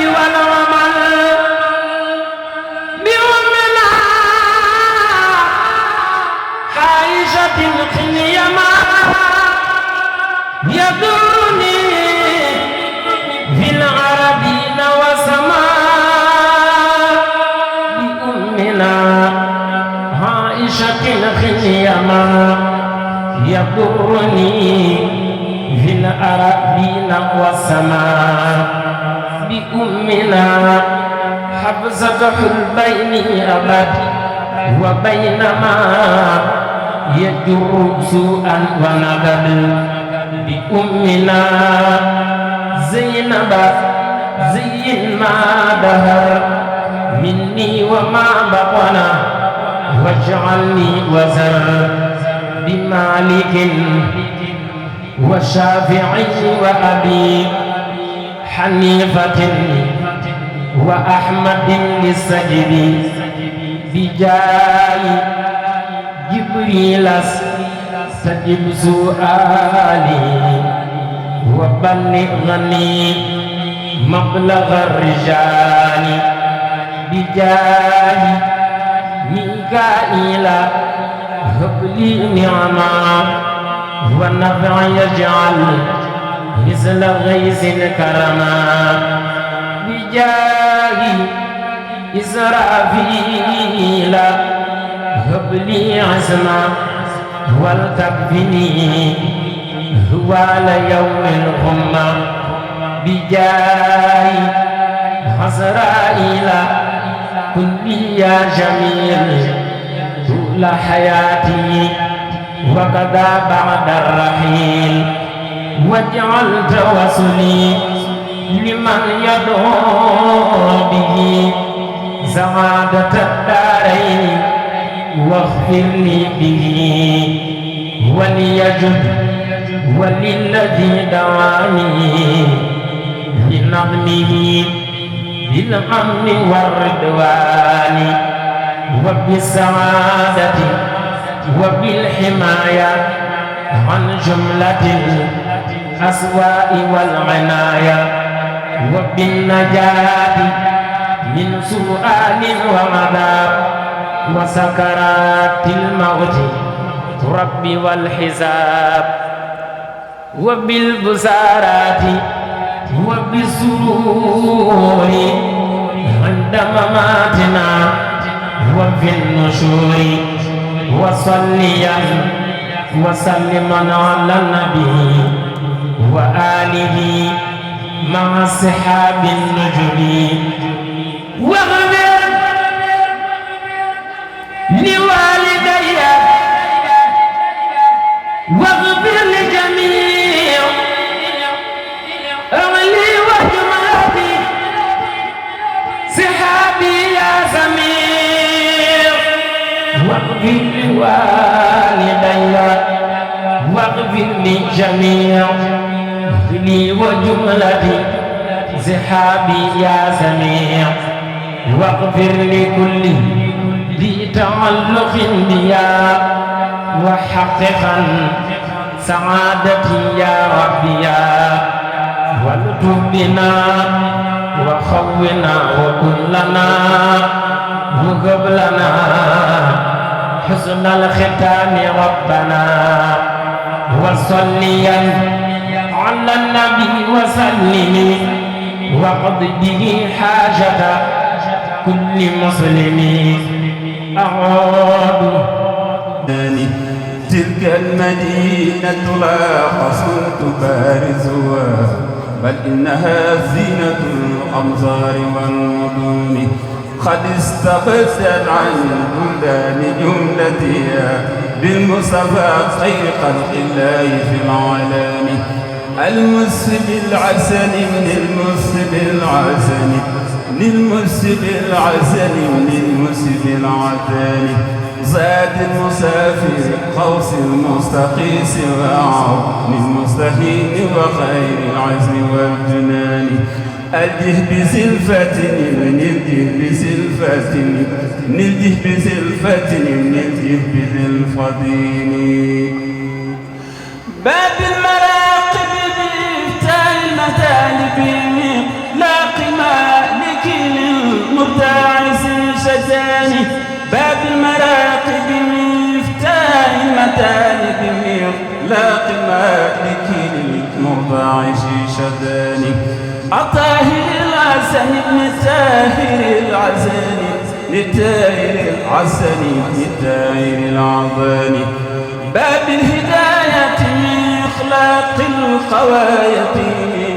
والعمل بأمنا عائشة الخيمة يدرني في العربين وسماء بأمنا عائشة الخيمة يدرني في الأراضين والسماء بأمنا حفظة البين أبد وبينما يجر سوءا ونبل بأمنا زينب زين ما دهر مني وما بطن واجعلني وزر بمالك وشافعي وأبي حنيفة وأحمد للسجد بجاي جبريل استجب سؤالي وبلغني مبلغ الرجال بجاي ميكائيل هب لي نعما والنفع يجعل مثل غيث كرما بجاه إسرافيل هب لي عزما ولتكفني هوال يوم الغمة بجاه عزرائيل كن لي يا جميل طول حياتي وكذا بعد الرحيل واجعل توسلي لمن يدعو به سعادة الدارين واغفر لي به وليجد وللذي دعاني لنظمه بالأمن والرضوان وبالسعادة وبالحماية عن جملة الأسواء والعناية وبالنجاة من سؤال وعذاب وسكرات الموت رب والحساب وبالبصارات وبالسرور عند مماتنا وفي النشور وصليا وسلما على النبي وآله مع الصحاب النجم واغفر لوالدي واغفر لجميع أهلي وجماعتي صحابي يا سميع واغفر لوالدي واغفر لجميع أهلي وجملتي صحابي يا سميع واغفر لكل ذي تعلق بيا وحققا سعادتي يا ربي يا والتف بنا وخونا وكن لنا وهب لنا حسن الختام ربنا وصليا على النبي وسلم وقض به حاجة كل مسلم أعود تلك المدينة لا قصر تبارزها بل إنها زينة الأمصار والمدن قد استقست عن بلدان جملتها بالمصطفى خير خلق الله في العالم المسب العسل من المسب العسل من المسب العسل من المسب العسل زاد المسافر قوس المستقيس وعون المستهين وخير العزم والجنان ألجه بزلفة نلجه بزلفة نلجه بزلفة نلجه بزلفة باب المراقب بإفتاء المثالب لا قمار أتاني بمغلاق مالك للمرضع شيشتان الطاهر العسن ابن تاهر العزان للتاهر العسن للتاهر العظان باب الهداية من إخلاق القواية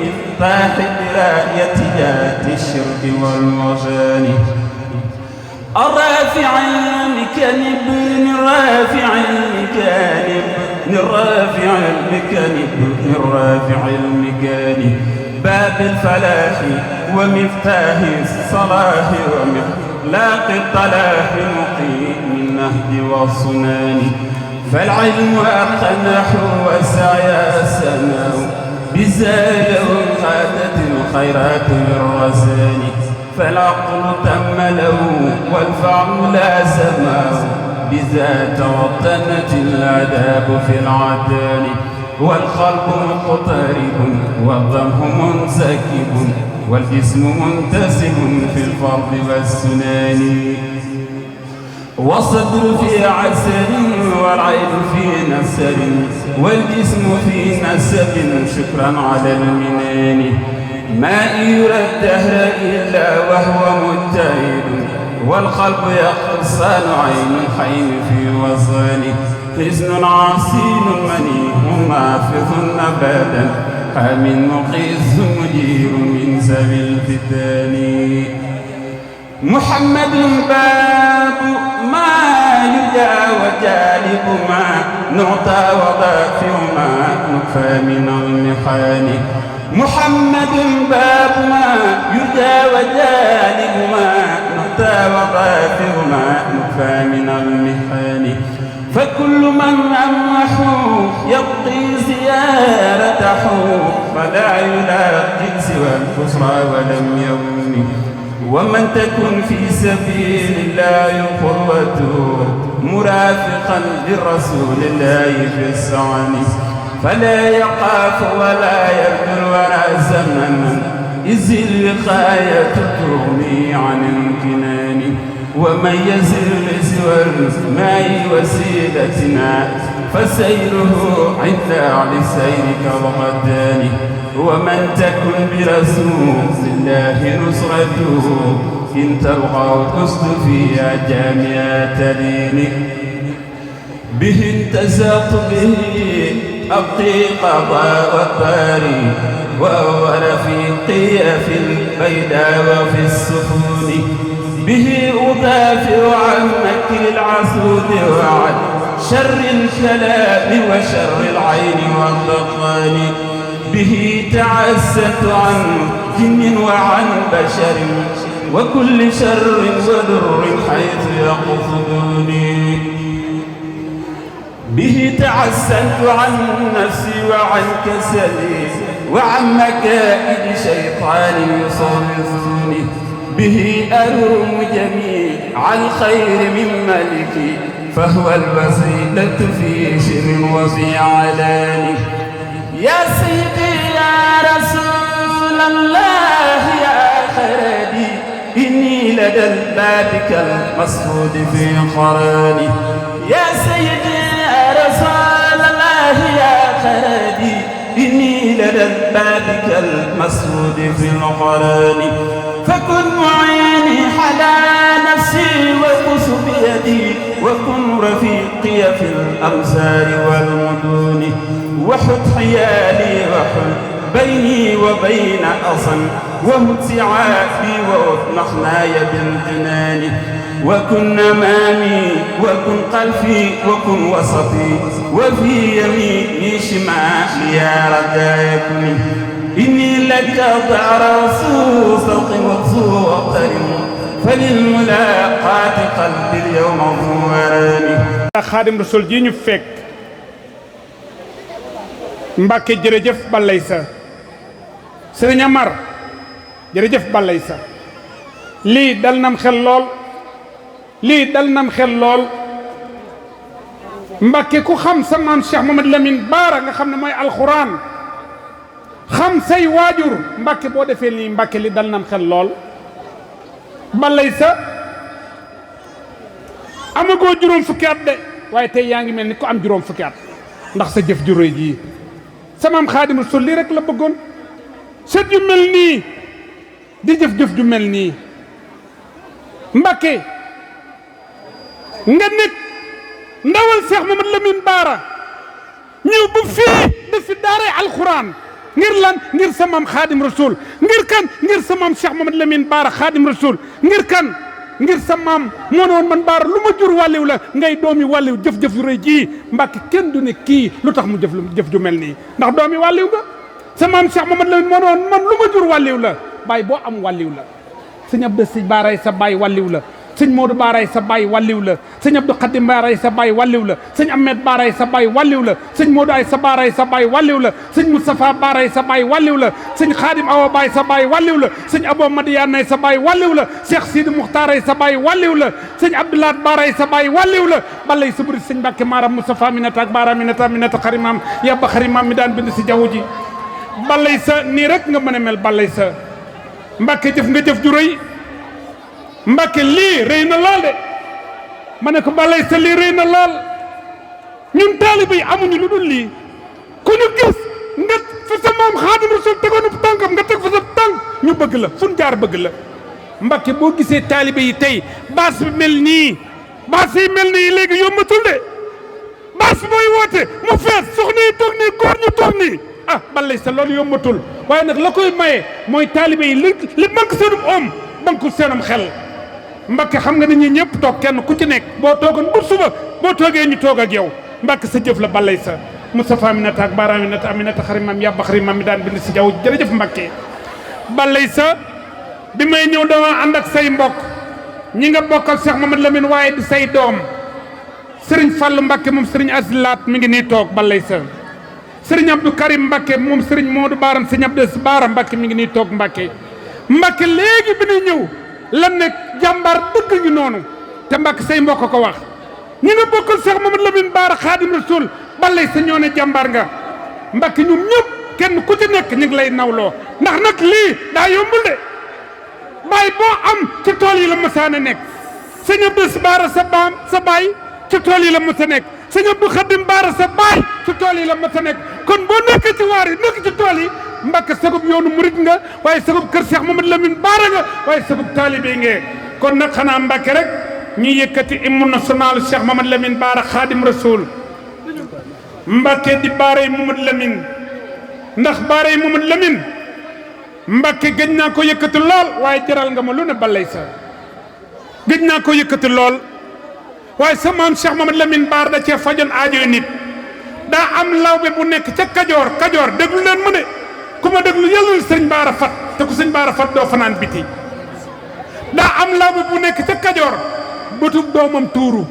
مفتاح الدراية ذات الشرك والمرجان الرافع المكانب الرافع المكانب الرافع المكانب الرافع المكانب باب الفلاح ومفتاح الصلاح ومخلاق الطلاح مقيم النهج والصنان فالعلم أقنح والسعي سناه بزاد خادت الخيرات بالرزان فالعقل تم له والفعل لازمه بذا توطنت الآداب في العدان والخلق مقترب والضمه منسكب والجسم منتسب في الفرض والسنان والصدر في عسل والعين في نسل والجسم في نسب شكرا على المنان ما يرى الدهر إلا وهو مجتهد والقلب يقصان عين الحين في وصانه حزن عصين منيع نافذ أبدا حام مقيس مجير من سبي الفتان محمد باب ما يرجى وجالب ما نعطى وضافع ما نكفى من المحان محمد باب ما يرجى وجالب ما نعطى وضافع ما نكفى من المحان فكل من أمح يبقي زيارته فلا يلاقي سوى الكسرى ولم يوم ومن تكن في سبيل الله قربته مرافقا لرسول الله في السعن فلا يخاف ولا يرجو ولا زمن إذ الوقاية تغني عن امتنان ومن يزل لسوى الماء وسيلتنا فسيره عند أعلى السير كالغدان ومن تكن برسول الله نصرته إن تلقوا القسط فيها جامعة دين به انتزعت به أبقي قضاء والطاري وأول في قياف البيداء وفي السفون به أدافع عن مكر العسود وعن شر الكلام وشر العين والضغان به تعست عن جن وعن بشر وكل شر وضر حيث يقصدوني به تعست عن نفسي وعن كسلي وعن مكائد شيطان يصرفني به أروم جميع الخير من ملكي فهو الوسيلة في شر وفي علان يا سيدي يا رسول الله يا خردي إني لدى الباب كالمصفود في قراني يا سيدي يا رسول الله يا خردي إني لدى الباب كالمصفود في القران فكن معيني على نفسي وقس بيدي وكن رفيقي في الأمصار والمدن وحد حيالي وحل بيني وبين أصن وهد سعابي وأطنخناي بالجنان وكن أمامي وكن خلفي وكن وسطي وفي يميني شمالي يا رجاء إني لك ضعر صوصق وصوقر فللملاقات قلبي اليوم ظهراني Xaadim Rasul ji ñu fekk Mbàkke jërëjëf balay sa Sëriñ Amar jërëjëf balay sa lii dal nam xel lool Mbàkke ku xam sa maam Cheikh Mamadou Lamine Baara nga xam ne mooy alxuraan xam say waajur Mbàkke boo defee lii Mbàkke li dal nam xel lool balay sa amagoo juróom fukki at de waaye tey yaa ngi mel ni ku am juróom fukki at ndax sa jëf ju rëy jii sa maam Xaadimu Rasuul lii rek la bëggoon sët ju mel nii di jëf-jëf ju mel nii Mbakke nga nekk ndawal Cheikh Mamadou Lamine Bara ñëw bu fii def fi daaray alxuraan ngir lan ngir sa maam Xaadim Rasuul ngir kan ngir sa maam Cheikh Mamadou Lamine Bara Xaadim Rasuul ngir kan ngir sa maam moo ne woon man Bara lu ma jur wàlliw la ngay doomi wàlliw jëf-jëf yu rëy ji Mbàkke kenn du ne kii lu tax mu jëf ju mel nii ndax doomi wàlliw nga sa maam Cheikh Mamadou Lamine moo ne woon man lu ma jur wàlliw la baay boo am wàlliw la sëñ Abdou Si Baaraay sa baay wàlliw la sëñ Modou Baaraay sa baay wàlliw la sëñ Abdou Khadim Baaraay sa baay wàlliw la sëñ Ahmed Baaraay sa baay wàlliw la sëñ Modou ay sa Baaraay sa baay wàlliw la sëñ Moustapha Baaraay sa baay wàlliw la sëñ Khadim Awa Baay sa baay wàlliw la sëñ Abo Madiane sa baay wàlliw la Cheikh Sidi Moukhtaray sa baay wàlliw la sëñ Abdoulaat Baaraay sa baay wàlliw la balay sa bëri sëñ Mbàkke Maaram Moustapha Minata ak Baara Minata xarimam yabba xarimam mi daan bind si jaww ji balay sa nii rek nga mën a mel balay sa Mbàkke jëf nga jëf ju rëy Mbàkke lii rëy na lool de ma ne ko balay sa lii rëy na lool ñun taalibe yi amuñu lu dul lii ku ñu gis nga fa sa maam Xaadimu Rasuul tegoonu tànkam nga teg fa sa tànk ñu bëgg la fu ñu jaar bëgg la Mbàkke boo gisee taalibe yi tey baas bi mel nii baas yi mel nii léegi yombatul de baas booy woote mu fees soxna yi toog nii góor ñu toog nii ah balay sa loolu yombatul waaye nag la koy maye mooy taalibe yi li banque seenum om banque seenum xel Mbàkke xam nga ne ñi ñëpp toog kenn ku ci nekk boo toogoon bu suba boo toogee ñu toog ak yow Mbàkke sa jëf la balay sa Moustapha Aminata ak Baara Aminata xarimam yàbba xarimam mi daan bind si jaww jërëjëf Mbàkke balay sa bi may ñëw dama ànd ak say mbokk ñi nga bokkal Cheikh Mamadou Lamine waaye di say doom Serigne Fallou Mbàkke moom Serigne Asilaat mi ngi nii toog balay sa Serigne Abdou Karim Mbàkke moom Serigne Modou Baaram Serigne Abdou Baara Mbàkke mi ngi nii toog Mbàkke Mbàkke léegi bi ñuy ñëw lan nekk jàmbaar dëgg ngi noonu te Mbàkke say mbokk ko wax ñi nga bokkal Cheikh Mamadou Lamine Bara Xaadim Rasuul balay sa ñoo ne jàmbaar nga Mbàkke ñun ñëpp kenn ku ci nekk ñu ngi lay nawloo ndax nag lii daa yombul de baay boo am ci tool yi la mësaana nekk sëñ Abdou Bara sa baam sa baay ci tool yi la mës a nekk sëñ Abdou Khadim Bara sa baay ci tool yi la mës a nekk kon boo nekk ci waar yi nekk ci tool yi Mbàkke sagub yoonu murit nga waaye sagub kër Cheikh Mamadou Lamine Bara nga waaye sagub taalibe ngee kon nag xanaa Mbàkke rek ñu yëkkati hymne national Cheikh Mamadou Lamine Bara Xaadim Rasuul Mbàkke di Bara yi Mamadou Lamine ndax Bara yi Mamadou Lamine Mbàkke gëj naa ko yëkkati lool waaye jaral nga ma lu ne balay sa gëj naa ko yëkkati lool waaye sa maam Cheikh Mamadou Lamine Bara da cee fajoon aajoy nit daa am lawbe bu nekk ca Kajoor déglu leen mu ne ku ma déglu yàlla sëñ Bara fat te ku sëñ Bara fat doo fanaan biti daa am lawbe bu nekk ca Kajoor bëtub doomam tuuru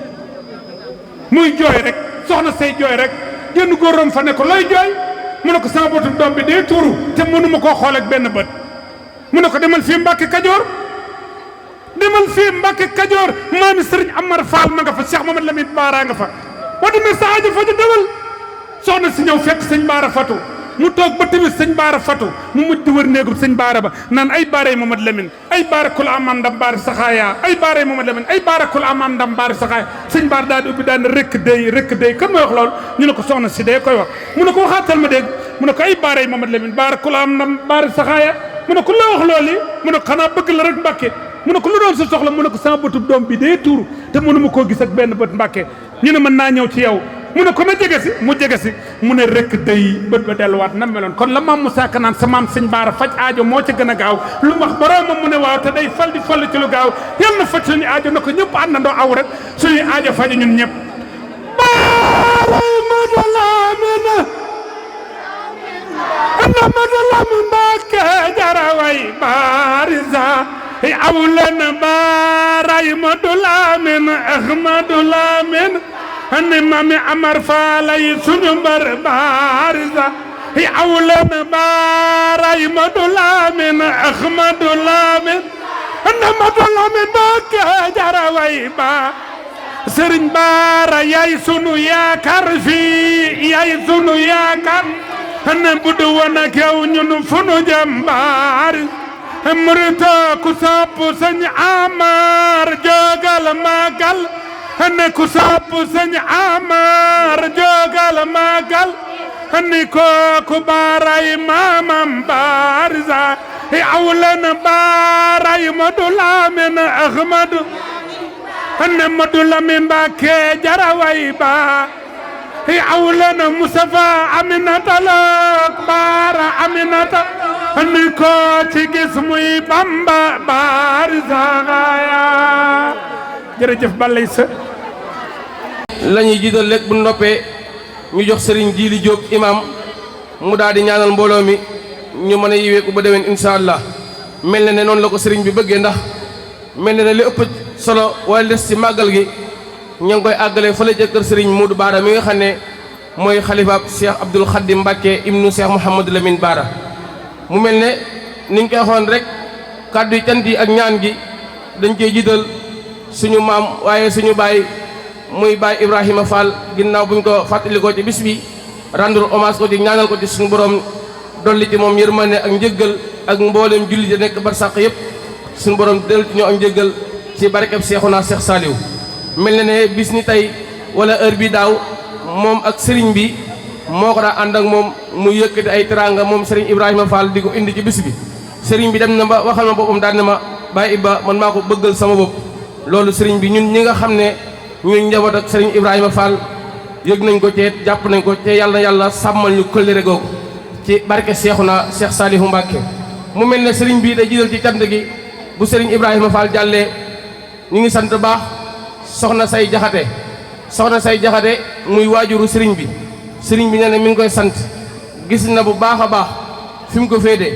muy jooy rek soxna say jooy rek génn góoram fa ne ko looy jooy mu ne ko sama bëtub doom bi dee tuuru te mënuma koo xool ak benn bët mu ne ko demal fii Mbàkke Kajoor demal fii Mbàkke Kajoor maami sëriñ Amar Fall ma nga fa Cheikh Mamadou Lamine Bara nga fa boo demee sa aajo fa ju dewal soxna si ñëw fekk sëñ Bara fatu mu toog ba tamit sëñ Bara fatu mu mujj di wër néegub sëñ Bara ba naan ay Bara yi Mamadou Lamine ay Bara kul amam ndam Bara saxaaya ay Bara yi Mamadou Lamine ay Bara kul amam ndam Bara saxaaya sëñ Bara daal di ubbi daal di rëkk day kan mooy wax loolu ñu ne ko soxna si day koy wax mu ne ko waxaatal ma dégg mu ne ko ay Bara yi Mamadou Lamine Bara kul am ndam Bara saxaaya mu ne ko la wax loolu yi mu ne ko xanaa bëgg la rek Mbàkke mu ne ko lu doon sa soxla mu ne ko sama bëtub doom bi day tuuru te mënuma koo gis ak benn bët Mbàkke ñu ne mën naa ñëw ci yow mu ne ko na jege si mu jege si mu ne rek day bët ba delluwaat na meloon kon la maam Moussa Ka naan sa maam sëñ Bara faj aajo moo ca gën a gaaw lu mu wax boroomam mu ne waaw te day fal di fal ci lu gaaw yal na faj suñu aajo na ko ñëpp àndandoo aw rek suñuy aajo faju ñun ñëpp Mbàkke jaraway barisa awlan Bara Mamadou Lamine Ahmadou Lamine ani mami Amar Falay suñu mbar barisa awlan Bara Mamadou Lamine Ahmadou Lamine Ahmadou Lamine Mbàkke jaraway ba Sëriñ Bara yaay sunu yaakaar fii yaay sunu yaakaar ana budu woon ak yow ñun fu nu jëm baari murita ku sopp sëñ Amar jogal magal ne ku sopp sëñ Amar jógal magal ni kooku baaray maamam barza awlan baaray Madu Lamin Ahmadu ne Madu Lamin Mbàkke jaraway ba awlan Mustafa Aminata Lok baara Aminata ni ko ci gis muy Bamba barza ya jërëjëf balay sa la ñuy jiital lekk bu noppee ñu jox sëriñ Jiili Jóob imam mu daal di ñaanal mbooloo mi ñu mën a yiweeku ba déwén incha allah mel na ne noonu la ko sëriñ bi bëggee ndax mel na ne li ëpp solo wala des ci màggal gi ña ngi koy àggale fële ca kër sëriñ Moodu Baara mi nga xam ne mooy xalifaab Cheikh Abdoul Khadim Mbacke ibnu Cheikh Mouhamadou Lamine Baara mu mel ne niñ koy xoon rek kàddu yi cant yi ak ñaan gi dañ koy jiital suñu maam waaye suñu baay muy baay Ibrahima Fall ginnaaw buñ ko fàttalikoo ci bis bi rendre hommage ko ci ñaanal ko ci suñu borom dolli ci moom yërmande ak njëggal ak mboolem julli di nekk barsàq yëpp suñu borom del ci ñoo ak njëggal ci barkeb Seexuna Seex Saaliw mel na ne bis ni tey wala heure bi daaw moom ak sëriñ bi moo ko daa ànd ak moom mu yëkkati ay teraanga moom sëriñ Ibrahima Fall di ko indi ci bis bi sëriñ bi dem na ba waxal ma boppam daan na ma Baay Ibba man maa ko bëggal sama bopp loolu sëriñ bi ñun ñi nga xam ne ñun njaboot ak sëriñ Ibrahima Fall yëg nañ ko te jàpp nañ ko te yàlla na yàlla sàmmal ñu këllëre googu ci barke Seexuna Seex Saalihu Mbàkke mu mel ne sëriñ bi day jiital ci cant gi bu sëriñ Ibrahima Fall jàllee ñu ngi sant baax soxna say jaxate muy waajuru sëriñ bi nee na mi ngi koy sant gis na bu baax a baax fi mu ko féete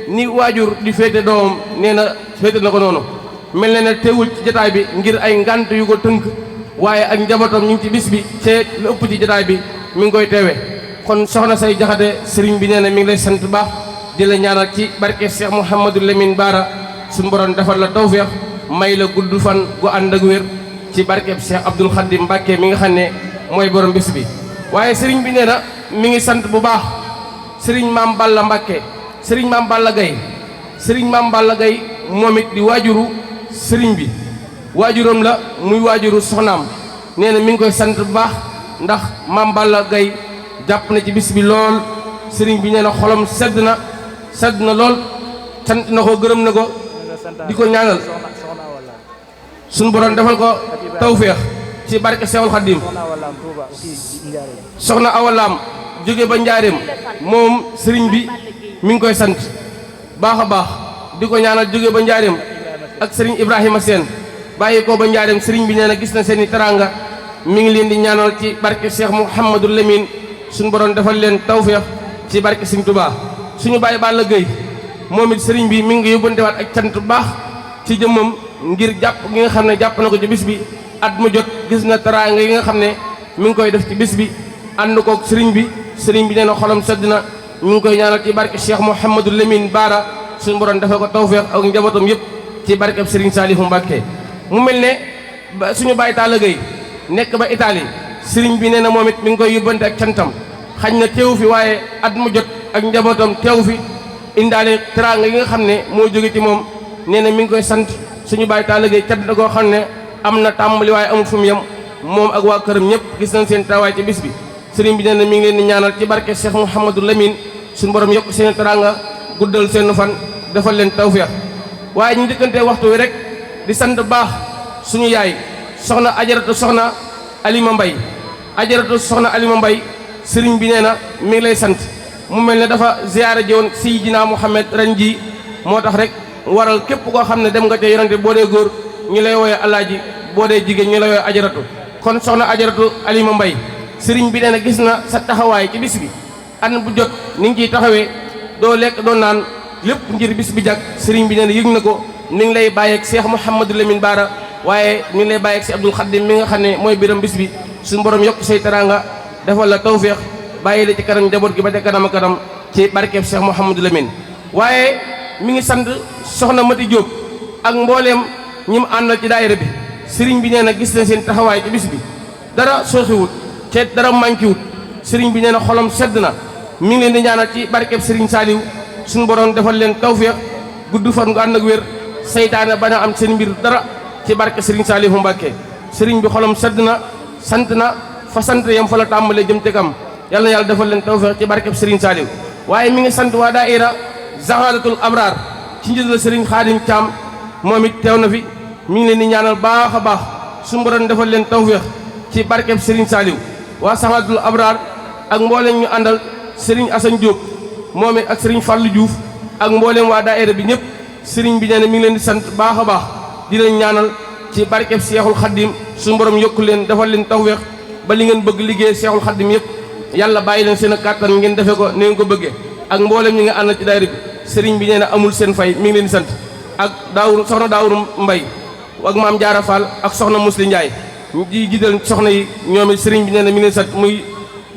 ni waajur di féete doomam nee na féete na ko noonu mel na ne teewul ci jotaay bi ngir ay ngant yu ko tënk waaye ak njabootam ñu ngi ci bis bi te lu ëpp ci jotaay bi mi ngi koy teewe kon soxna say jaxate sëriñ bi nee na mi ngi lay sant baax di la ñaanal ci barke Cheikh Mouhamadou Lamine Bara suñu borom defal la tawfeex may la gudd fan gu ànd ak wér ci barkeb Cheikh Abdoul Khadim Mbacke mi nga xam ne mooy borom bis bi waaye sëriñ bi nee na mi ngi sant bu baax sëriñ maam Balla Mbacke sëriñ maam Balla Gaye sëriñ maam Balla Gaye moom it di waajuru sëriñ bi waajuram la muy waajuru soxnaam nee na mi ngi koy sant bu baax ndax maam Balla Gaye jàpp na ci bis bi lool sëriñ bi nee na xolam sedd na lool sant na ko gërëm na ko di ko ñaanal suñu borom defal ko tawféex ci barke Seexul Xaddim soxna awalaam jóge ba njaareem moom sëriñ bi mi ngi koy sant baax a baax di ko ñaanal jóge ba njaareem ak sëriñ Ibrahima Sène bàyyi ko ba njaareem sëriñ bi nee na gis na seeni teraanga mi ngi leen di ñaanal ci barke Cheikh Mouhamadou Lamine suñu borom defal leen tawféex ci barke Sëriñ Tuubaa suñu bàyyi Balla Gaye moom it sëriñ bi mi ngi yóbbantewaat ak cant bu baax ci jëmmam ngir jàpp gi nga xam ne jàpp na ko ci bis bi at mu jot gis na teraanga yi nga xam ne mi ngi koy def ci bis bi ànd koog sëriñ bi nee na xolam sedd na mi ngi koy ñaanal ci barke Cheikh Mouhamadou Lamine Bara suñu borom defal ko tawféex ak njabootam yëpp ci barkeb Sëriñ Saalihu Mbàkke mu mel ne suñu bàyyi Talla Gaye nekk ba Italie sëriñ bi nee na moom it mi ngi koy yóbbante ak cantam xañ na teew fi waaye at mu jot ak njabootam teew fi indaale teraanga yi nga xam ne moo jóge ci moom nee na mi ngi koy sant suñu bàyyi Talla Gaye cant na koo xam ne am na tàmbali waaye amul fu mu yem moom ak waa këram ñëpp gis nañ seen tawaay ci bis bi sëriñ bi nee na mi ngi leen di ñaanal ci barke Cheikh Mouhamadou Lamine suñu borom yokk seen teraanga guddal seen fan defal leen tawfeex waaye ñu njëkkantee waxtu wi rek di sant baax suñu yaay soxna soxna Alima Mbay sëriñ bi nee na mi ngi lay sant mu mel ne dafa ziyaare jiwoon Seydina Muhammad ren ji moo tax rek waral képp koo xam ne dem nga ca yonante boo dee góor ñu lay wooye alaaji boo dee jigéen ñu lay wooye ajaratu kon soxna ajaratu Alima Mbay sëriñ bi nee na gis na sa taxawaay ci bis bi at bu jot ni ngi ciy taxawee doo lekk doo naan lépp ngir bis bi jag sëriñ bi nee na yëg na ko ni ngi lay bàyyeeg Cheikh Mouhamadou Lamine Bara waaye ni ngi lay bàyyeeg si Abdoul Khadim mi nga xam ne mooy biram bis bi suñu borom yokk say teraanga defal la tawféex bàyyi la ci kanam njaboot gi ba ca kanam a kanam ci barkeeb Cheikh Mouhamadou Lamine waaye mi ngi sant soxna Mati Diop ak mbooleem ñi mu àndal ci daayira bi sëriñ bi nee na gis na seen taxawaay ci bis bi dara sooxiwut te dara manquéwut sëriñ bi nee na xolam sedd na mi ngi leen di ñaanal ci barkeeb sëriñ Saaliw suñu borom defal leen tawféex gudd fan gu ànd ak wér saytaane bañ a am seen mbir dara ci barke sëriñ Saalihu Mbàkke sëriñ bi xolam sedd na sant na fa sant yam fa la tàmbalee jëm te kam yàlla na yàlla defal leen tawfeex ci barkeb sëriñ Saliou waaye mi ngi sant waa daayira Zahadatul Abrar ci njiital sëriñ Xaadim Caam moom it teew na fi mi ngi leen di ñaanal baax a baax su mboroon defal leen tawfeex ci barkeb sëriñ Saliou waa Zahadatul Abrar ak mbooleem ñu àndal sëriñ Assane Diop moom it ak sëriñ Fallou Diouf ak mbooleem waa daayira bi ñëpp sëriñ bi nee na mi ngi leen di sant baax a baax di leen ñaanal ci barkeb Seexul Xaddim su borom yokku leen defal leen tawfeex ba li ngeen bëgg liggéey Seexul Xaddim yëpp yàlla bàyyi leen seen a kàttan ngeen defe ko ni ngeen ko bëggee ak mbooleem ñi nga ànd ci daayira bi sëriñ bi nee na amul seen fay mi ngi leen di sant ak soxna Daawur Mbay ak maam Jaara Fall ak soxna Musli Njaay di jiital soxna yi ñoom it sëriñ bi nee na mi ngi leen di sant muy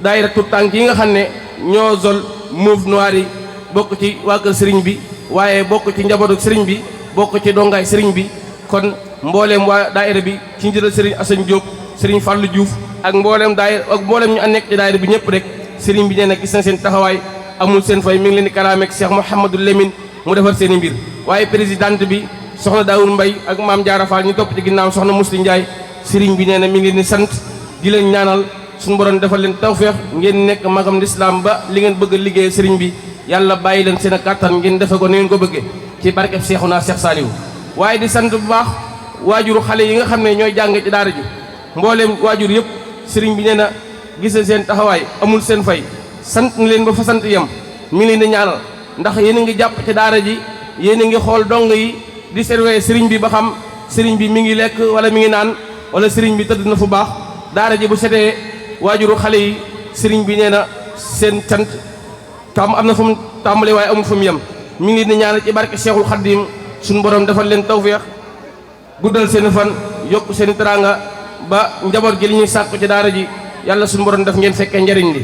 daayira tout tànk yi nga xam ne ñoo sol mauve noir yi bokk ci waa kër sëriñ bi waaye bokk ci njabootu sëriñ bi bokk ci dongaay sëriñ bi kon mbooleem waa daayira bi ci njëral sëriñ Assane Diop sëriñ Fallou Diouf ak mbooleem daayira ak mbooleem ñu nekk ci daayira bi ñëpp rek sëriñ bi nee na gis na seen taxawaay amul seen fay mi ngi leen di karaameek Cheikh Mouhamadou Lemine mu defar seen i mbir waaye présidente bi soxna Daawur Mbay ak maam Jaara Fall ñu topp ci ginnaaw soxna Musli Njaay sëriñ bi nee na mi ngi leen di sant di leen ñaanal suñu borom defal leen tawfeex ngeen nekk magam lislaam ba li ngeen bëgg a liggéey sëriñ bi yàlla bàyyi leen seen a kàttan ngeen defe ko ni ngeen ko bëggee ci barkeb Seexuna Seex Saaliwu waaye di sant bu baax waajuru xale yi nga xam ne ñooy jàng ci daara ji mbooleem waajur yëpp sëriñ bi nee na gis na seen taxawaay amul seen fay sant na leen ba fa sant yem mi ngi leen di ñaanal ndax yéen a ngi jàpp ci daara ji yéen a ngi xool dong yi di surveiller sëriñ bi ba xam sëriñ bi mi ngi lekk wala mi ngi naan wala sëriñ bi tëdd na fu baax daara ji bu setee waajuru xale yi sëriñ bi nee na seen cant am na fu mu tàmbalee waaye amul fu mu yem mi ngi leen di ñaanal ci barke Cheikhul Khadim suñu borom defal leen tawfeex guddal seen fan yokk seen teraanga ba njaboot gi li ñuy sàkku ci daara ji yàlla suñu borom def ngeen fekkee njariñ li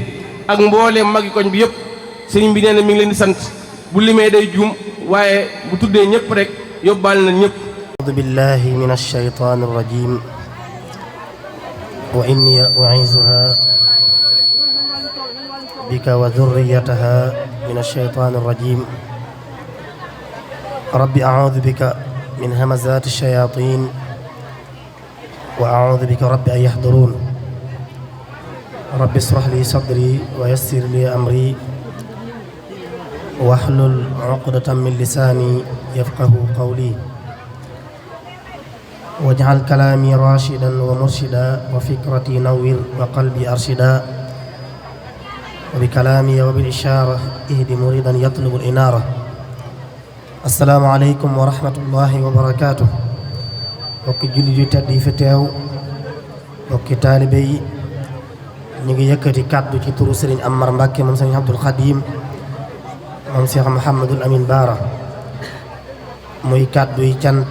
ak mbooleem magi koñ bi yëpp sëriñ bi nee na mi ngi leen di sant bu limee day juum waaye bu tuddee ñëpp rek yóbbaale na ñëpp. a'uudu billahi mina shaytaani rajiim wa inni u'iizuhaa bika wa dhurriyyatahaa mina shaytaani rajiim rabbi a'uudu bika min hamazaati shayaatiin wa a'uudu bika rabbi an yahduruun rabbi ishrah li sadri wa yassir li amri wahlul uqdatan min lisaani yafqahu qawli waj'al kalaami raashidan wa murshidan wa fikrati nawwir wa qalbi arshida wa bi kalaami wa bil ishaara ihdi muridan yatlubu al inaara. assalaamu aleykum wa rahmatullahi wa barakaatuh. mbokki jullit yu tedd yi fi teew mbokki taalibe yi ñu ngi yëkkati kàddu ci turu Serigne Amar Mbàkke moom Serigne Abdul Xadim moom Cheikh Mouhamadul Amin Baara muy kàddu yi cant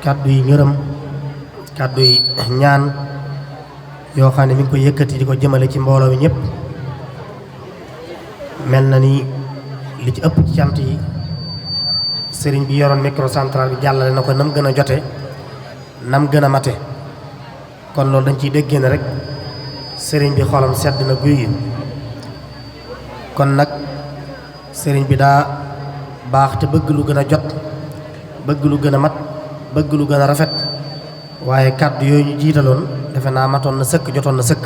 kàddu yi ngërëm kàddu yi ñaan yoo xam ne mi ngi koy yëkkati di ko jëmale ci mbooloo mi ñëpp. mel na ni li ci ëpp ci cant yi sëriñ bi yoroon microcentral bi jàllale na ko nam gën a jote nam gën a mate kon loolu dañ ciy déggee ne rek sëriñ bi xolam sedd na guy kon nag sëriñ bi daa baax te bëgg lu gën a jot bëgg lu gën a mat bëgg lu gën a rafet waaye kàddu yooyu ñu jiitaloon defe naa matoon na sëkk jotoon na sëkk.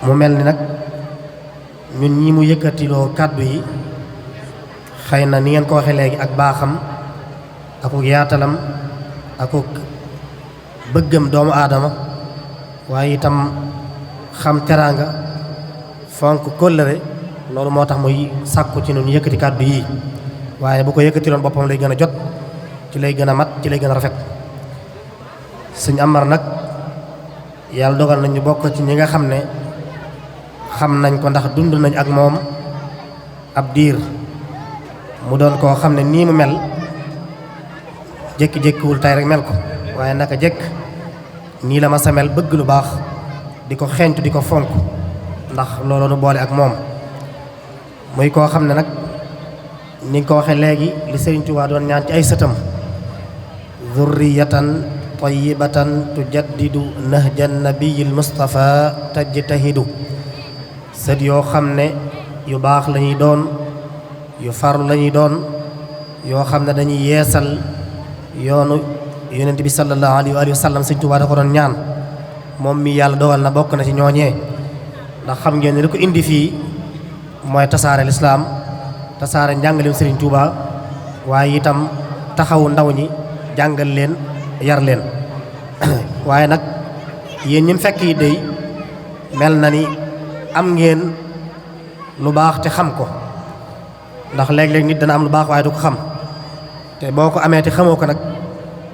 mu mel ni nag ñun ñi mu yëkkatiloo kàddu yi xëy na ni ngeen ko waxee léegi ak baaxam akuk yaatalam akuk bëggam doomu aadama waaye itam xam teraanga fonk kóllëre loolu moo tax muy sàkku ci ñun yëkkati kàddu yi waaye bu ko yëkkatiloon boppam lay gën a jot ci lay gën a mat ci lay gën a rafet. Sëñ Amar nag yàlla dogal nañu bokk ci ñi nga xam ne xam nañ ko ndax dund nañ ak moom ab diir mu doon koo xam ne nii mu mel jékki-jékkiwul tey rek mel ko waaye naka jekk nii la ma sa mel bëgg lu baax di ko xeeñtu di ko fonk ndax loolu nu boole ak moom muy koo xam ne nag ni nga ko waxee léegi li Sëriñ Tuubaa doon ñaan ci ay sëtam zurriyatan tayyibatan tujaddidu nahjan nabiyil mustafa tajtahidu sët yoo xam ne yu baax lañuy doon yu farlu lañuy doon yoo xam ne dañuy yeesal yoonu yonent bi sallallahu alayhi wa sallam sëñ Tuubaa da ko doon ñaan moom mi yàlla dogal na bokk na ci ñooñee ndax xam ngeen ne li ko indi fii mooy tasaare lislaam tasaare njàngaleem sëriñ Tuubaa waaye itam taxawu ndaw ñi jàngal leen yar leen waaye nag yéen ñi fekk yi dey mel na ni am ngeen lu baax te xam ko ndax léeg-léeg nit dana am lu baax waaye du ko xam te boo ko amee te xamoo ko nag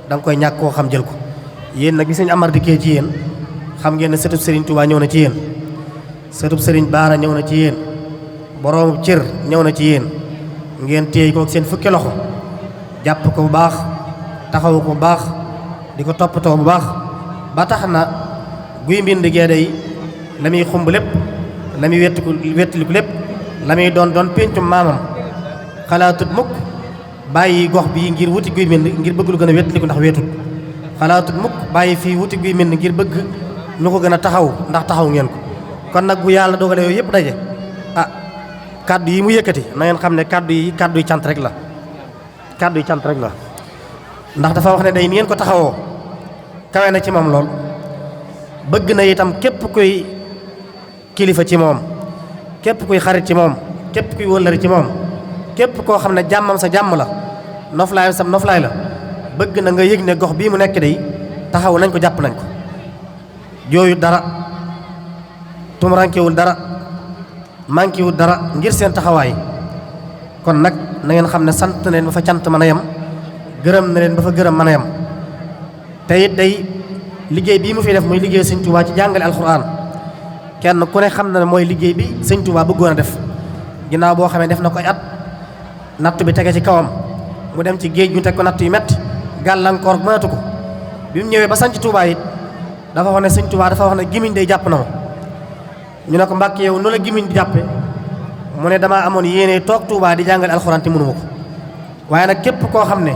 da nga koy ñàkk koo xam jël ko yéen nag bi sëñ Amar dikkee ci yéen xam ngeen ne sëtub Serigne Touba ñëw na ci yéen sëtub Serigne Baara ñëw na ci yéen boroomu cër ñëw na ci yéen ngeen téye ko seen fukki loxo jàpp ko bu baax taxawu ko bu baax di ko toppatoo bu baax ba tax na guy mbind gee day la muy xumb lépp la muy wettiliku lépp la muy doon péncum maamam xalaatut mukk bàyyi gox bii ngir wuti guy mbind ngir bëgg lu gën a wettiliku ndax weetut xalaatut mukk bàyyi fii wuti guy mbind ngir bëgg ñu ko gën a taxaw ndax taxaw ngeen ko kon nag bu yàlla dogalee yooyu yëpp daje kàddu yi mu yëkkati na ngeen xam ne kàddu yi cant rek la kàddu yi cant rek la ndax dafa wax ne day ni ngeen ko taxawoo kawe na ci moom lool bëgg na itam képp kuy kilifa ci moom képp kuy xarit ci moom képp kuy wëllëri ci moom képp koo xam ne jàmmam sa jàmm la noflaayam sa noflaay la bëgg na nga yëg ne gox bii mu nekk day taxaw nañ ko jàpp nañ ko jooyu dara tumurankewul dara manquéwul dara ngir seen taxawaay kon nag na ngeen xam ne sant na leen ba fa cant mën a yem gërëm na leen ba fa gërëm mën a yem te it day liggéey bii mu fi def muy liggéey sëñ Tuubaa ci jàngale alxuraan kenn ku ne xam na ne mooy liggéey bi sëñ Tuubaa bëggoon a def ginnaaw boo xamee def na ko ay at natt bi tege ci kawam mu dem ci géej ñu teg ko natt yu metti gàllankoor mënatu ko bi mu ñëwee ba sanc Tuubaa it dafa wax ne sëñ Tuubaa dafa wax ne gimiñ day jàpp na ma ñu ne ko Mbàkke yow nu la gimiñ di jàppe mu ne damaa amoon yéene toog Tuubaa di jàngale alxuraan te mënuma ko waaye nag képp koo xam ne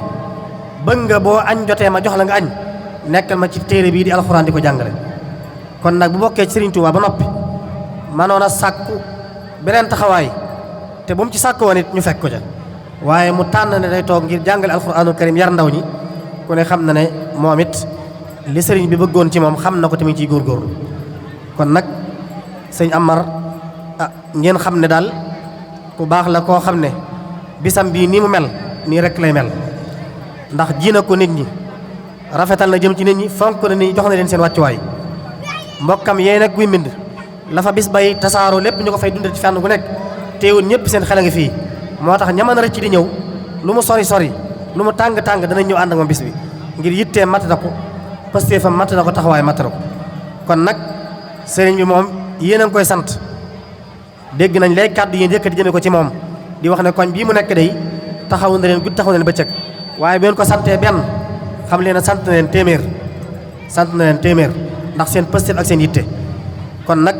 bëgg nga boo añ jotee ma jox la nga añ nekkal ma ci téere bii di alxuraan di ko jàngale kon nag bu bokkee ci Sëriñ Tuubaa ba noppi manoon a sàkku beneen taxawaay te bu mu ci sàkku woon it ñu fekk ko ca waaye mu tànn ne day toog ngir jàngale alxuraanul karim yar ndaw ñi ku ne xam na ne moom it li sëriñ bi bëggoon ci moom xam na ko tamit ciy góorgóorlu kon nag sëñ Amar ngeen xam ne daal ku baax la koo xam ne bisam bii nii mu mel nii rek lay mel ndax ji na ko nit ñi rafetal na jëm ci nit ñi fonk na nit ñi jox na leen seen wàccuwaay mbokkam yee nag guy mbind la fa bis bay tasaaroo lépp ñu ko fay dundal ci fànn gu nekk teewul ñëpp seen xel a ngi fii moo tax ñaman rëcc di ñëw lu mu sori sori lu mu tàng tàng danañ ñëw ànd ak moom bis bi ngir yittee matt na ko pëstee fa matt na ko taxawaay matt na ko kon nag sëriñ bi moom yéen a ngi koy sant dégg nañ léegi kàddu yéen yëkkati jëme ko ci moom di wax ne koñ bii mu nekk day taxawu na leen guddi taxawu na leen bëccëg waaye bu ngeen ko santee benn xam leen sant na leen téeméer ndax seen pëstéef ak seen yitte kon nag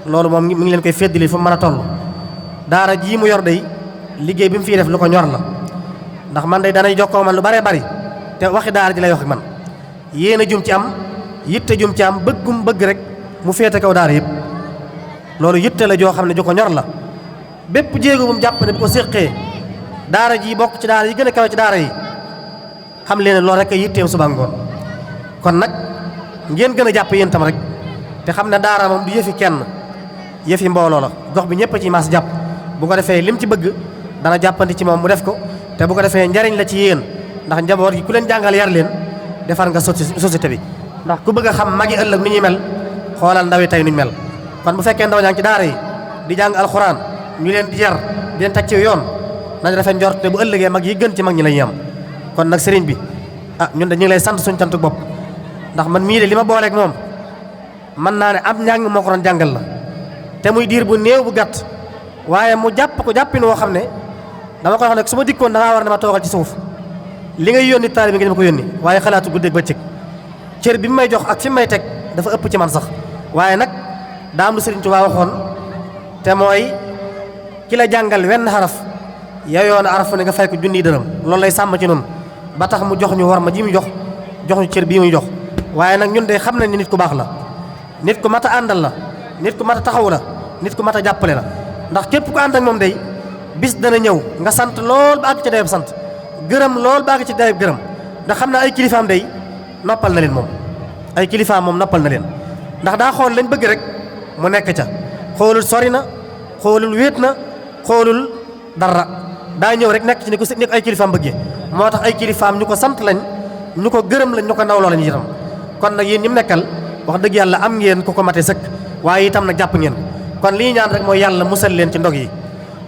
loolu moom mi ngi leen koy feddali fu mu mën a toll daara jii mu yor day liggéey bi mu fiy def lu ko ñor la ndax man day danay jokkoo man lu baree bari te waxi daara ji lay wax ak man yéen a jum ci am yitte jum ci am bëggum bëgg rek mu féete kaw daara yëpp loolu yitte la joo xam ne ju ko ñor la bépp jéego bu mu jàpp ne bu ko séqee daara ji bokk ci daara yi gën a kawe ci daara yi xam leen ne loolu rek a yitteem suba ngoon kon nag ngeen gën a jàpp yéen tam rek te xam ne daara moom du yëfi kenn yëfi mbooloo la gox bi ñëpp ci maas jàpp bu ko defee lim ci bëgg dana jàppandi ci moom mu def ko te bu ko defee njariñ la ci yéen ndax njaboot gi ku leen jàngal yar leen defar nga société bi ndax ku bëgg a xam magi ëllëg nu ñuy mel xoolal ndaw yi tey nuñ mel kon bu fekkee ndaw ñaa ngi ci daara yi di jàng alxuraan ñu leen di yar di leen teg ci yoon nañ rafet njort te bu ëllëgee mag yi gën ci mag ñi la ñuy am kon nag sëriñ bi ñun de ñu ngi lay sant suñ cantu bopp ndax man mii de li ma booleeg moom mën naa ne am njàng moo ko doon jàngal la te muy diir bu néew bu gàtt waaye mu jàpp ko jàppin woo xam ne dama koy wax ne su ma dikkoon da ngaa war ne ma toogal ci suuf li ngay yónni taali bi nga dama ko yónni waaye xalaatu guddeeg bëccëg cër bi mu may jox ak fi mu may teg dafa ëpp ci man sax waaye nag daa am lu Sëriñ Tuubaa waxoon te mooy ki la jàngal wenn xaraf yoyoon araf ne nga fay ko junniy dërëm loolu lay sàmm ci noonu ba tax mu jox ñu war ma ji mu jox ñu cër bii muy jox waaye nag ñun de xam nañ ne nit ku baax la nit ku mat a àndal la nit ku mat a taxaw la nit ku mat a jàppale la ndax képp ku ànd ak moom day bis dana ñëw nga sant lool ba àgg ci dayab sant gërëm lool ba àgg ci dayab gërëm ndax xam naa ay kilifaam day noppal na leen moom ay kilifaam moom noppal na leen ndax daa xool lañ bëgg rek mu nekk ca xoolul sori na xoolul wéet na xoolul dara daa ñëw rek nekk ci ni ko ay kilifaam bëggee moo tax ay kilifaam ñu ko sant lañ ñu ko gërëm lañ ñu ko nawloo lañ itam kon nag yéen ñi mu nekkal wax dëgg yàlla am ngeen ku ko mate sëkk waaye itam nag jàpp ngeen kon lii ñaan rek mooy yàlla musal leen ci ndog yi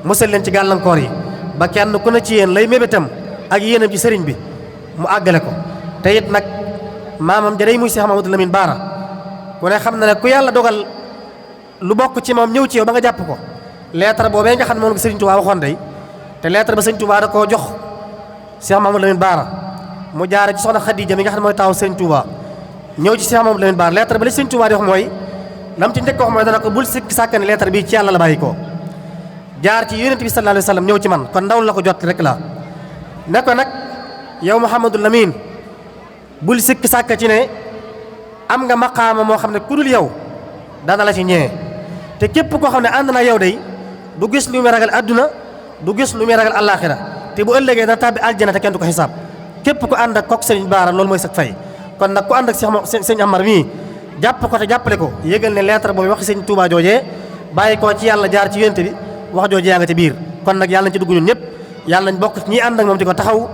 musal leen ci gàllankoor yi ba kenn ku ne ci yéen lay mébétam ak yéenam ci sëriñ bi mu àggale ko te it nag maamam ja day muy Cheikh Mamadou Lamine Bara ku ne xam na ne ku yàlla dogal lu bokk ci moom ñëw ci yow ba nga jàpp ko lettre boobee nga xam ne moom nga Sëriñ Tuubaa waxoon day te lettre ba Sëriñ Tuubaa da koo jox Cheikh Mamadou Lamine Bara mu jaare ci soxna Khadija mi nga xam ne mooy taaw Sëriñ Tuubaa ñëw ci Cheikh Mamadou Lamine Bara lettre ba li Sëriñ Tuubaa di wax mooy lam ci njëkk wax mooy dana ko bul sikk sàkkane lettre bi ci yàlla la bàyyi ko jaar ci yonent bi sallallahu alayhi wa sallam ñëw ci man kon ndaw la ko jot rek la ne ko nag yow Mouhamadou Lamine bul sikk sàkk ci ne am nga maqaama moo xam ne ku dul yow dana la ci ñëwee te képp koo xam ne ànd na yow day du gis lu muy ragal adduna du gis lu muy ragal àllaaxira te bu ëllëgee dana tàbbi aljana te kenn du ko xisaab képp ku ànd ak kook Sëriñ Bara loolu mooy sa fay kon nag ku ànd ak sëñ Amar mii jàpp ko te jàppale ko yëgal ne lettre boobu wax Sëriñ Tuubaa joojee bàyyi ko ci yàlla jaar ci yonent bi wax joojee yaa nga ci biir kon nag yàlla nañ ci dugg ñun ñëpp yàlla nañ bokk ñi ànd ak moom di ko taxaw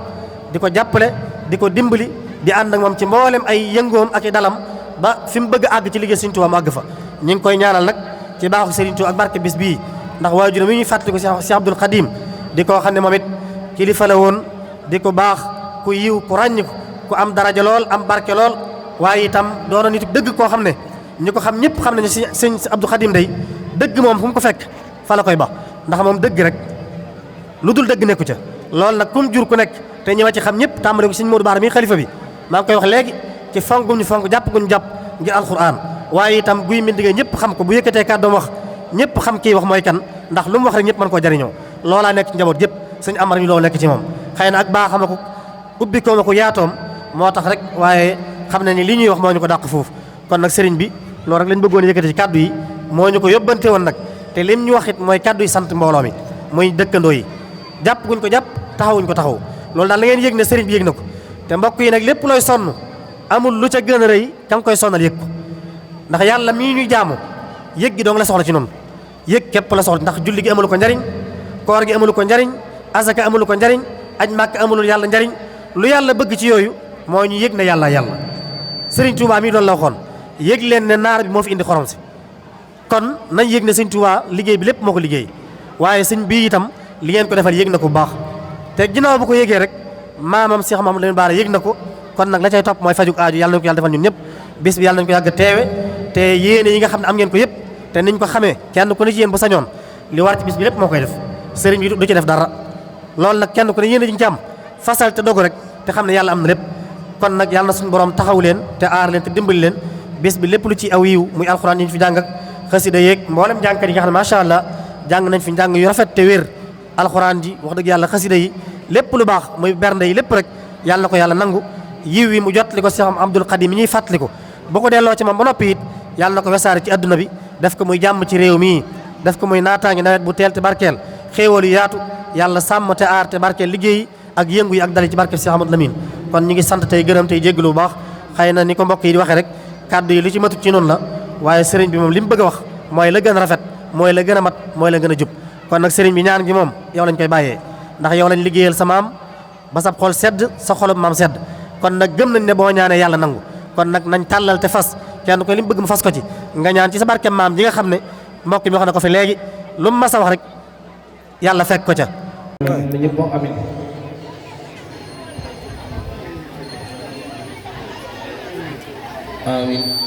di ko jàppale di ko dimbali di ànd ak moom ci mboolem ay yëngoom ak i dalam ba fi mu bëgg a àgg ci liggéey Sëriñ Tuubaa mu àgg fa ñu ngi koy ñaanal nag ci baaxu Sëriñ Tuubaa ak barke bis bii ndax waajuram mi ñuy fàttali ko Cheikh Abdoul Khadim di koo xam ne moom it kilifa la woon di ko baax ku yiw ku ràññ ku am daraja lool am barke lool waaye itam doona nit dëgg koo xam ne ñi ko xam ñëpp xam nañu si sëñ Abdou Khadim day dëgg moom fu mu ko fekk fa la koy ba ndax moom dëgg rek lu dul dëgg nekku ca loolu nag kum jur ku nekk te ñëwa ci xam ñëpp tàmbale ko sëñ Modou Bara mi xalifa bi maa ngi koy wax léegi ci fonk guñu fonk jàpp guñu jàpp ngir alxuraan waaye itam guy mbind ngay ñëpp xam ko bu yëkkatee kàddoom wax ñëpp xam kii wax mooy kan ndax lu mu wax rek ñëpp mën koo jariñoo loolaa nekk ci njaboot yëpp sëñ Amar mi loolu nekk ci moom xëy na ak baaxama ko ubbi ko ma ko yaatoom moo tax rek waaye xam na ni li ñuy wax moo ñu ko dàq foofu kon nag sëriñ bi loolu rek lañ bëggoon yëkkati ci kàddu yi moo ñu ko yóbbante woon nag te lim ñu wax it mooy kàddu yi sant mbooloo mi muy dëkkandoo yi jàpp guñ ko jàpp taxawuñ ko taxaw loolu daal la ngeen yëg ne sëriñ bi yëg na ko te mbokk yi nag lépp looy sonn amul lu ca gën a rëy ka nga koy sonnal yëg ko ndax yàlla mii ñuy jaamu yëg gi dong la soxla ci noonu yëg képp la soxla ndax julli gi amulu ko njariñ koor gi amulu ko njariñ asaka amulu ko njariñ aj màkk amulul yàlla njariñ lu yàlla bëgg ci yooyu moo ñu yëg ne yàlla sëriñ Touba mii doon la waxoon yëg leen ne naar bi moo fi indi xorom si kon nañ yëg ne sëriñ Touba liggéey bi lépp moo ko liggéey waaye sëñ bii itam li ngeen ko defal yëg na ko bu baax te ginnaaw bu ko yëgee rek maamam Cheikh Mamadou Lamine Bara yëg na ko kon nag la cay topp mooy fajuk aaju yàlla nañu ko yàlla defal ñun ñëpp bis bi yàlla nañu ko yàgg teewe te yéene yi nga xam ne am ngeen ko yëpp te niñ ko xamee kenn ku ne ci yéen bu sañoon li war ci bis bi lépp moo koy def sëriñ bi du ci def dara loolu nag kenn ku ne yéene ji ci am fasal te dogu rek te xam ne yàlla am na lépp kon nag yàlla na suñu borom taxaw leen te aar leen te dimbali leen bis bi lépp lu ci aw yiw muy alxuraan yi ñu fi jàng ak xasida yeeg mboolem jàngkat yi nga xam ne macha allah jàng nañ fi njàng yu rafet te wér alxuraan ji wax dëgg yàlla xasida yi lépp lu baax muy bernde yi lépp rek yàlla na ko yàlla nangu yiw yi mu jot li ko Cheikh Abdoul Khadim mi ñuy fàttali ko boo ko delloo ci moom ba noppi it yàlla na ko wesaare ci adduna bi def ko muy jàmm ci réew mii def ko muy naataange nawet bu teel te barkeel xéewal yu yaatu yàlla sàmm te aar te barkeel liggéey ak yëngu yi ak dali ci barkeel Cheikh Amadou Lamine kon ñu ngi sant tey gërëm tey jéggalu bu baax xëy na ni ko mbokk yi di waxee rek kàddu yi li ci matut ci noonu la waaye sëriñ bi moom li mu bëgg a wax mooy la gën a rafet mooy la gën a mat mooy la gën a jub kon nag sëriñ bi ñaan gi moom yow lañ koy bàyyee ndax yow lañ liggéeyal sa maam ba sa xol sedd sa xolub maam sedd kon nag gëm nañ ne boo ñaanee yàlla nangu kon nag nañ tàllal te fas kenn ko li mu bëgg mu fas ko ci nga ñaan ci sa barke maam ji nga xam ne mbokk mi wax na ko fi léegi lu mu mas a wax rek yàlla fekk ko ca amiin Amin.